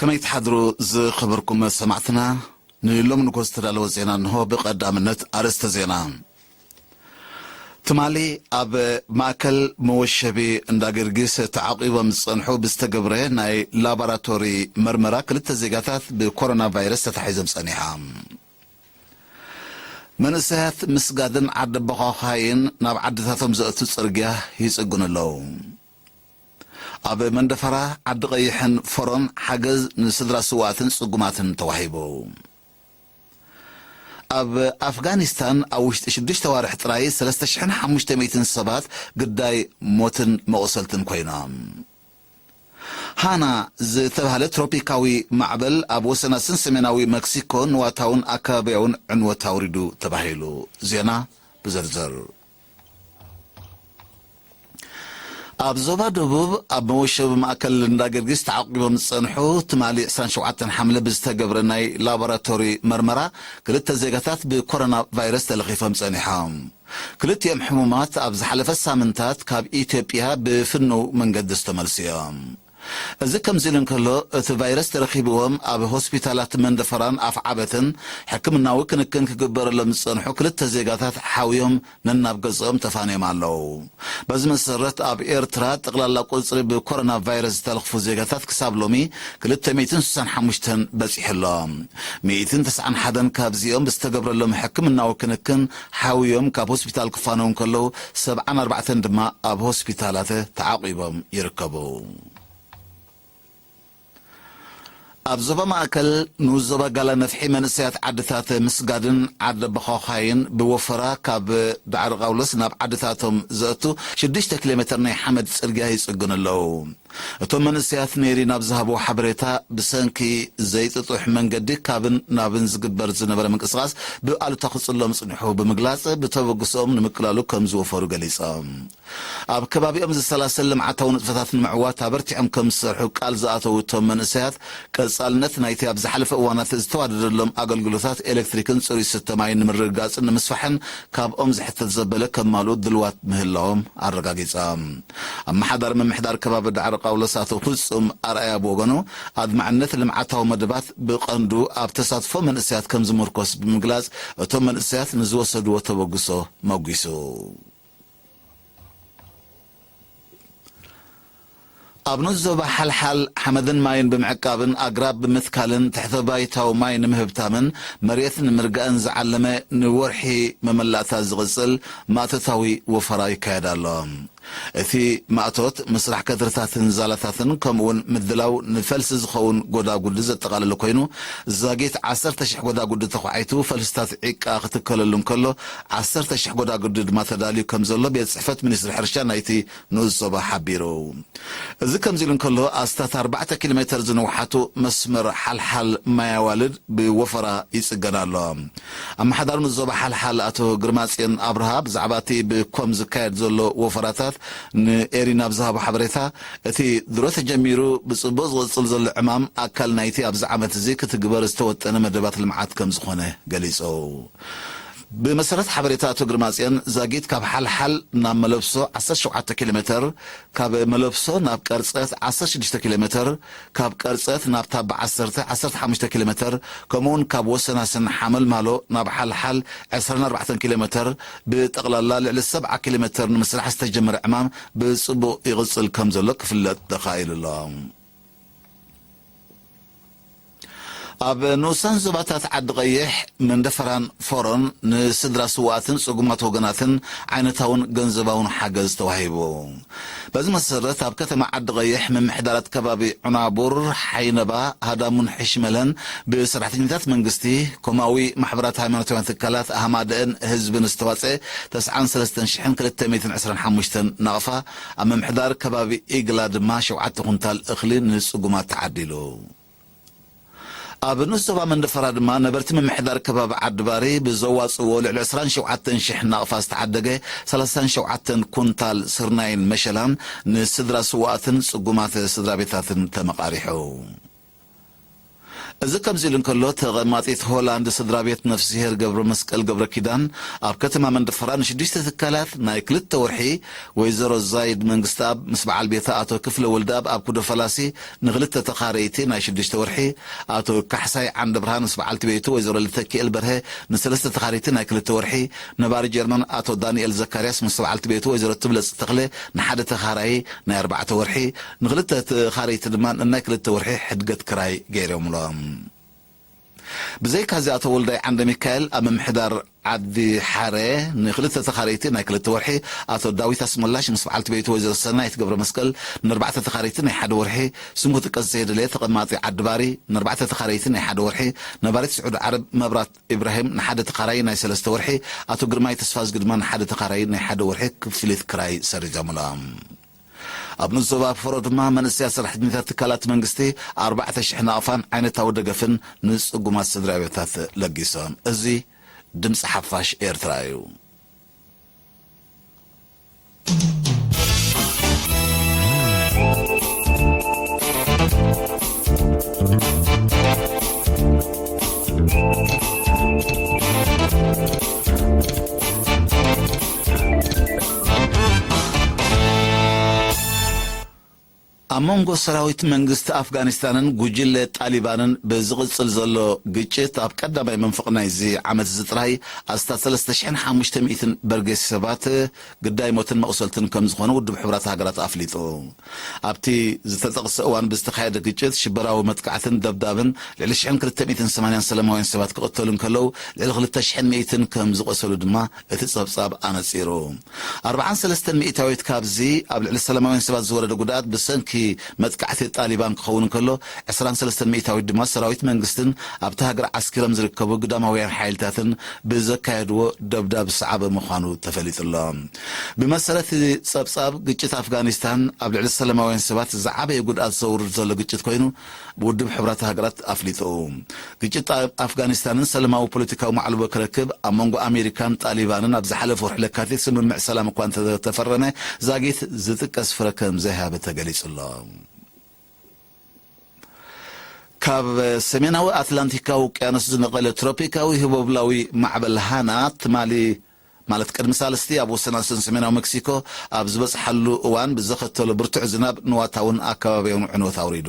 ከመይ ትሓድሩ ዝኸበርኩም ሰማዕትና? ንሎሚ ንግሆ ዝተዳለወ ዜና እንሆ። ብቐዳምነት ኣርእስተ ዜና። ትማሊ ኣብ ማእከል መወሸቢ እንዳ ጊዮርጊስ ተዓቂቦም ዝጸንሑ ብዝተገብረ ናይ ላቦራቶሪ መርመራ ክልተ ዜጋታት ብኮሮና ቫይረስ ተታሒዞም ጸኒሖም። መንእሰያት ምስጋድን ዓዲ በዃዃይን ናብ ዓድታቶም ዘእቱ ጽርግያ ይጽግኑ ኣለዉ። ኣብ መንደፈራ፣ ዓዲ ቀይሕን ፎሮን ሓገዝ ንስድራ ስውኣትን ጽጉማትን ተዋሂቡ። ኣብ ኣፍጋኒስታን ኣብ ውሽጢ ሽዱሽተ ዋርሕ ጥራይ ሰለስተ ሽሕን ሓሙሽተ ሚእትን ሰባት ግዳይ ሞትን መቑሰልትን ኮይኖም። ሃና ዝተባህለ ትሮፒካዊ ማዕበል ኣብ ወሰናስን ሰሜናዊ መክሲኮ ንዋታውን ኣከባቢያውን ዕንወት ኣውሪዱ ተባሂሉ። ዜና ብዝርዝር። ኣብ ዞባ ደቡብ ኣብ መወሸቢ ማእከል እንዳ ጊዮርጊስ ተዓቂቦም ዝጸንሑ ትማሊ ዕስራን ሸውዓተን ሓምለ ብዝተገብረ ናይ ላቦራቶሪ መርመራ ክልተ ዜጋታት ብኮሮና ቫይረስ ተለኺፎም ጸኒሖም። ክልቲኦም ሕሙማት ኣብ ዝሓለፈ ሳምንታት ካብ ኢትዮጵያ ብፍኑው መንገዲ ዝተመልሱ እዮም። እዚ ከምዚ ኢሉ እንከሎ፣ እቲ ቫይረስ ተረኺብዎም ኣብ ሆስፒታላት መንደፈራን ኣፍዓበትን ሕክምናዊ ክንክን ክግበረሎም ዝጸንሑ ክልተ ዜጋታት ሓውዮም ነናብ ገዝኦም ተፋንዮም ኣለዉ። በዚ መሰረት፣ ኣብ ኤርትራ ጠቕላላ ቁጽሪ ብኮሮና ቫይረስ ዝተለኽፉ ዜጋታት ክሳብ ሎሚ ክልተ ሚእትን ስሳን ሓሙሽተን በጺሑ ኣሎ። ሚእትን ተስዓን ሓደን ካብዚኦም ብዝተገብረሎም ሕክምናዊ ክንክን ሓውዮም ካብ ሆስፒታል ክፋነዉ እንከለዉ፣ ሰብዓን ኣርባዕተን ድማ ኣብ ሆስፒታላት ተዓቂቦም ይርከቡ። ኣብ ዞባ ማእከል ንኡስ ዞባ ጋላ ነፍሒ መንእሰያት ዓድታት ምስጋድን ዓዲ በዃዃይን ብወፈራ ካብ ዳዕሮ ቃውሎስ ናብ ዓድታቶም ዘእቱ ሽዱሽተ ኪሎ ሜተር ናይ ሓመድ ጽርግያ ይጽግኑ ኣለዉ። እቶም መንእሰያት ኔሪ ናብ ዝሃብዎ ሓበሬታ፣ ብሰንኪ ዘይጥጡሕ መንገዲ ካብን ናብን ዝግበር ዝነበረ ምንቅስቓስ ብኣሉታ ክጽሎ ምጽንሑ ብምግላጽ፣ ብተበግሶኦም ንምቅላሉ ከም ዝወፈሩ ገሊጾም። ኣብ ከባቢኦም ዝሰላሰል ልምዓታዊ ንጥፈታት ንምዕዋት ኣበርቲዖም ከም ዝሰርሑ ቃል ዝኣተዉ እቶም መንእሰያት፣ ቀጻልነት ናይቲ ኣብ ዝሓለፈ እዋናት ዝተዋደደሎም ኣገልግሎታት ኤሌክትሪክን ጽሩይ ስተ ማይን ንምርግጋጽን ንምስፋሕን ካብኦም ዝሕተት ዘበለ ከማልኡ ድልዋት ምህላዎም ኣረጋጊጾም። ኣመሓዳሪ ምምሕዳር ከባቢ ዳዕሮ ቃውሎስ ኣቶ ፍጹም ኣርኣያ ብወገኑ፣ ኣድማዕነት ልምዓታዊ መደባት ብቐንዱ ኣብ ተሳትፎ መንእሰያት ከም ዝምርኮስ ብምግላጽ፣ እቶም መንእሰያት ንዝወሰድዎ ተበግሶ መጒሱ። ኣብ ንኡስ ዞባ ሓልሓል፣ ሓመድን ማይን ብምዕቃብን ኣግራብ ብምትካልን ትሕተ ባይታዊ ማይ ንምህብታምን መሬት ንምርጋእን ዝዓለመ ንወርሒ መመላእታ ዝቕጽል ማእቶታዊ ወፈራ ይካየድ ኣሎ። እቲ ማእቶት፣ ምስራሕ ከድርታትን ዛላታትን፣ ከምኡውን ምድላው ንፈልሲ ዝኸውን ጎዳጉዲ ዘጠቓለለ ኮይኑ፣ ዛጊት ዓሰርተ ሽሕ ጎዳጉዲ ተዃዒቱ፣ ፈልስታት ዒቃ ክትከለሉ እንከሎ፣ ዓሰርተ ሽሕ ጎዳጉዲ ድማ ተዳልዩ ከም ዘሎ ቤት ጽሕፈት ሚኒስትሪ ሕርሻ ናይቲ ንኡስ ዞባ ሓቢሩ። እዚ ከምዚ ኢሉ እንከሎ፣ ኣስታት ኣርባዕተ ኪሎ ሜተር ዝንውሓቱ መስመር ሓልሓል ማይ ኣዋልድ ብወፈራ ይጽገን ኣሎ። ኣመሓዳሪ ንኡስ ዞባ ሓልሓል ኣቶ ግርማጽዮን ኣብርሃ ብዛዕባ እቲ ብኮም ዝካየድ ዘሎ ወፈራታት ንኤሪና ብዝሃቦ ሓበሬታ፣ እቲ ድሮ ተጀሚሩ ብጽቡቕ ዝቕጽል ዘሎ ዕማም ኣካል ናይቲ ኣብዚ ዓመት እዚ ክትግበር ዝተወጠነ መደባት ልምዓት ከም ዝኾነ ገሊጹ። ብመሰረት ሓበሬታ ኣቶ ግርማጽዮን፣ ዛጊት ካብ ሓልሓል ናብ መለብሶ ዓሰርተ ሸውዓተ ኪሎ ሜተር፣ ካብ መለብሶ ናብ ቀርጸት ዓሰርተ ሽዱሽተ ኪሎ ሜተር፣ ካብ ቀርጸት ናብ ታባ ዓሰርተ፣ ዓሰርተ ሓሙሽተ ኪሎ ሜተር፣ ከምኡውን ካብ ወሰናስን ሓመልማሎ ናብ ሓልሓል ዕስራን ኣርባዕተን ኪሎ ሜተር፣ ብጠቕላላ ልዕሊ ሰብዓ ኪሎ ሜተር ንምስራሕ ዝተጀመረ ዕማም ብጽቡቕ ይቕጽል ከም ዘሎ ክፍለጥ ተኻኢሉ ኣሎ። ኣብ ንኡሳን ዞባታት ዓዲ ቀይሕ፣ መንደፈራን ፎሮን ንስድራ ስውኣትን ጽጉማት ወገናትን ዓይነታውን ገንዘባውን ሓገዝ ተዋሂቡ። በዚ መሰረት፣ ኣብ ከተማ ዓዲ ቀይሕ፣ ምምሕዳራት ከባቢ ዑናቡር፣ ሓይነባ፣ ሃዳሙን ሕሽመለን ብሰራሕተኛታት መንግስቲ፣ ኮማዊ ማሕበራት፣ ሃይማኖታውያን ትካላት፣ ኣህማድአን ህዝብን ዝተዋጸ ተስዓን ሰለስተን ሽሕን ክልተ ሚእትን ዕስራን ሓሙሽተን ናቕፋ፣ ኣብ ምምሕዳር ከባቢ ኢግላ ድማ ሸውዓተ ኩንታል እኽሊ ንጽጉማት ተዓዲሉ። ኣብ ንኡስ ዞባ መንደፈራ ድማ ነበርቲ ምምሕዳር ከባቢ ዓዲ ባሪ ብዘዋጽእዎ ልዕሊ ዕስራን ሸውዓተን ሽሕ ናቕፋ ዝተዓደገ ሰላሳን ሸውዓተን ኩንታል ስርናይን መሸላን ንስድራ ስውኣትን ጽጉማት ስድራ ቤታትን ተመቓሪሑ። እዚ ከምዚ ኢሉ እንከሎ፣ ተቐማጢት ሆላንድ ስድራ ቤት ነፍስሄር ገብረ መስቀል ገብረ ኪዳን ኣብ ከተማ መንደፈራ ንሽዱሽተ ትካላት ናይ ክልተ ወርሒ፣ ወይዘሮ ዛይድ መንግስተኣብ ምስ በዓል ቤታ ኣቶ ክፍለ ወልደኣብ ኣብ ኩዶ ፈላሲ ንክልተ ተኻረይቲ ናይ ሽዱሽተ ወርሒ፣ ኣቶ ካሕሳይ ዓንደ ብርሃን ምስ በዓልቲ ቤቱ ወይዘሮ ልተኪኤል በርሀ ንሰለስተ ተኻረይቲ ናይ ክልተ ወርሒ፣ ነባሪ ጀርመን ኣቶ ዳንኤል ዘካርያስ ምስ በዓልቲ ቤቱ ወይዘሮ ትብለጽ ተኽለ ንሓደ ተኻራይ ናይ ኣርባዕተ ወርሒ፣ ንክልተ ተኻረይቲ ድማ ናይ ክልተ ወርሒ ሕድገት ክራይ ገይሮምሎም። ብዘይካዚ ኣቶ ወልዳይ ዓንደ ሚካኤል ኣብ ምምሕዳር ዓዲ ሓረ ንክልተ ተኻረይቲ ናይ ክልተ ወርሒ፣ ኣቶ ዳዊት ኣስመላሽ ምስ በዓልቲ ቤቱ ወይዘሮ ሰናይት ገብረ መስቀል ንኣርባዕተ ተኻረይቲ ናይ ሓደ ወርሒ፣ ስሙ ክጥቀስ ዘየደለየ ተቐማጢ ዓዲ ባሪ ንኣርባዕተ ተኻረይቲ ናይ ሓደ ወርሒ፣ ነባሪት ስዑዲ ዓረብ መብራት ኢብራሂም ንሓደ ተኻራይ ናይ ሰለስተ ወርሒ፣ ኣቶ ግርማይ ተስፋዝጊ ድማ ንሓደ ተኻራይ ናይ ሓደ ወርሒ ክፍሊት ክራይ ሰሪዞምሎም። ኣብ ንዞባ ፈሮ ድማ መንእሰያት ሰራሕተኛታት ትካላት መንግስቲ ኣርባዕተ ሽሕ ናቕፋን ዓይነታዊ ደገፍን ንጽጉማት ስድራ ቤታት ለጊሶም። እዚ ድምፂ ሓፋሽ ኤርትራ እዩ። ኣብ መንጎ ሰራዊት መንግስቲ ኣፍጋኒስታንን ጉጅለ ጣሊባንን ብዝቕጽል ዘሎ ግጭት፣ ኣብ ቀዳማይ መንፈቕ ናይዚ ዓመት እዚ ጥራይ ኣስታት ሰለስተ ሽሕን ሓሙሽተ ሚእትን በርጌስ ሰባት ግዳይ ሞትን መቑሰልትን ከም ዝኾነ ውድብ ሕቡራት ሃገራት ኣፍሊጡ። ኣብቲ ዝተጠቕሰ እዋን ብዝተኻየደ ግጭት፣ ሽበራዊ መጥቃዕትን ደብዳብን ልዕሊ ሽሕን ክልተ ሚእትን ሰማንያን ሰላማውያን ሰባት ክቕተሉ እንከለዉ፣ ልዕሊ ክልተ ሽሕን ሚእትን ከም ዝቖሰሉ ድማ እቲ ጸብጻብ ኣነጺሩ። ኣርብዓን ሰለስተን ሚእታዊት ካብዚ ኣብ ልዕሊ ሰላማውያን ሰባት ዝወረደ ጉድኣት ብሰንኪ መጥቃዕቲ ጣሊባን ክኸውን እንከሎ፣ ዕስራን ሰለስተን ሚእታዊት ድማ ሰራዊት መንግስትን ኣብቲ ሃገር ዓስኪሮም ዝርከቡ ግዳማውያን ሓይልታትን ብዘካየድዎ ደብዳብ ዝሰዓበ ምዃኑ ተፈሊጡ ኣሎ። ብመሰረት እቲ ጸብጻብ፣ ግጭት ኣፍጋኒስታን ኣብ ልዕሊ ሰላማውያን ሰባት ዝዓበየ ጉድኣት ዘውርድ ዘሎ ግጭት ኮይኑ፣ ብውድብ ሕቡራት ሃገራት ኣፍሊጡ። ግጭት ኣብ ኣፍጋኒስታንን ሰላማዊ ፖለቲካዊ ማዕልቦ ክረክብ ኣብ መንጎ ኣሜሪካን ጣሊባንን ኣብ ዝሓለፈ ወርሒ ለካቲት ስምምዕ ሰላም እኳ እንተተፈረመ፣ ዛጊት ዝጥቀስ ፍረ ከም ዘይሃበ ተገሊጹ ኣሎ። ካብ ሰሜናዊ ኣትላንቲካዊ ውቅያኖስ ዝነቐለ ትሮፒካዊ ህቦብላዊ ማዕበል ሃና ትማሊ፣ ማለት ቅድሚ ሳልስቲ፣ ኣብ ወሰናስን ሰሜናዊ መክሲኮ ኣብ ዝበጽሓሉ እዋን ብዘኸተሎ ብርቱዕ ዝናብ ንዋታውን ኣከባቢያውን ዕንወት ኣውሪዱ።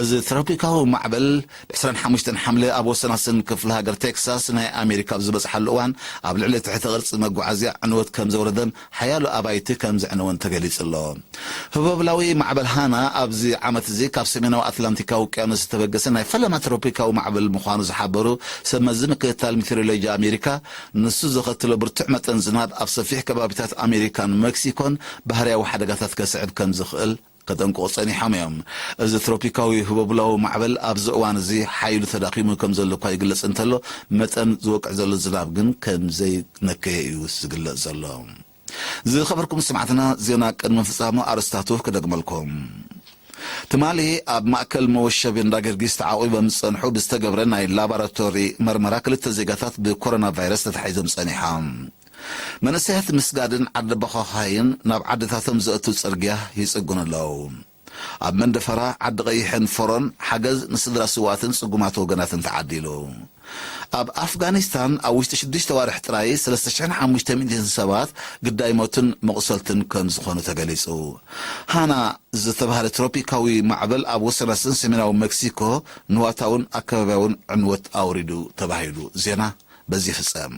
እዚ ትሮፒካዊ ማዕበል ብ ዕስራን ሓሙሽተን ሓምለ ኣብ ወሰናስን ክፍለ ሃገር ቴክሳስ ናይ ኣሜሪካ ኣብ ዝበጽሓሉ እዋን፣ ኣብ ልዕሊ ትሕተ ቅርጺ መጓዓዝያ ዕንወት ከም ዘውረደን ሓያሎ ኣባይቲ ከም ዘዕነወን ተገሊጹ ኣሎ። ህቦብላዊ ማዕበል ሃና ኣብዚ ዓመት እዚ ካብ ሰሜናዊ ኣትላንቲካዊ ውቅያኖስ ዝተበገሰ ናይ ፈለማ ትሮፒካዊ ማዕበል ምዃኑ ዝሓበሩ ሰብ መዚ ምክትታል ሜቴሮሎጂ ኣሜሪካ፣ ንሱ ዘኸትሎ ብርቱዕ መጠን ዝናብ ኣብ ሰፊሕ ከባቢታት ኣሜሪካን መክሲኮን ባህርያዊ ሓደጋታት ከስዕብ ከም ዝኽእል ከጠንቅቑ ጸኒሖም እዮም። እዚ ትሮፒካዊ ህቦብላዊ ማዕበል ኣብዚ እዋን እዚ ሓይሉ ተዳኺሙ ከም ዘሎ እኳ ይግለጽ እንተሎ፣ መጠን ዝወቅዕ ዘሎ ዝናብ ግን ከም ዘይነከየ እዩ ዝግለጽ ዘሎ። ዝኸበርኩም ሰማዕትና፣ ዜና ቅድሚ ፍጻሙ ኣርእስታቱ ክደግመልኩም። ትማሊ ኣብ ማእከል መወሸቢ እንዳ ጊዮርጊስ ተዓቒቦም ዝጸንሑ ብዝተገብረ ናይ ላቦራቶሪ መርመራ ክልተ ዜጋታት ብኮሮና ቫይረስ ተታሒዞም ጸኒሖም። መንእሰያት ምስጋድን ዓዲ በዃዃይን ናብ ዓድታቶም ዘእቱ ጽርግያ ይጽግኑ ኣለዉ። ኣብ መንደፈራ፣ ዓዲ ቀይሕን ፈሮን ሓገዝ ንስድራ ስውኣትን ጽጉማት ወገናትን ተዓዲሉ። ኣብ ኣፍጋኒስታን ኣብ ውሽጢ ሽዱሽተ ዋርሕ ጥራይ ሰለስተ ሽሕን ሓሙሽተ ሚእትን ሰባት ግዳይ ሞትን መቑሰልትን ከም ዝኾኑ ተገሊጹ። ሃና ዝተባህለ ትሮፒካዊ ማዕበል ኣብ ወሰናስን ሰሜናዊ መክሲኮ ንዋታውን ኣከባቢያውን ዕንወት ኣውሪዱ ተባሂሉ። ዜና በዚ ይፍጸም።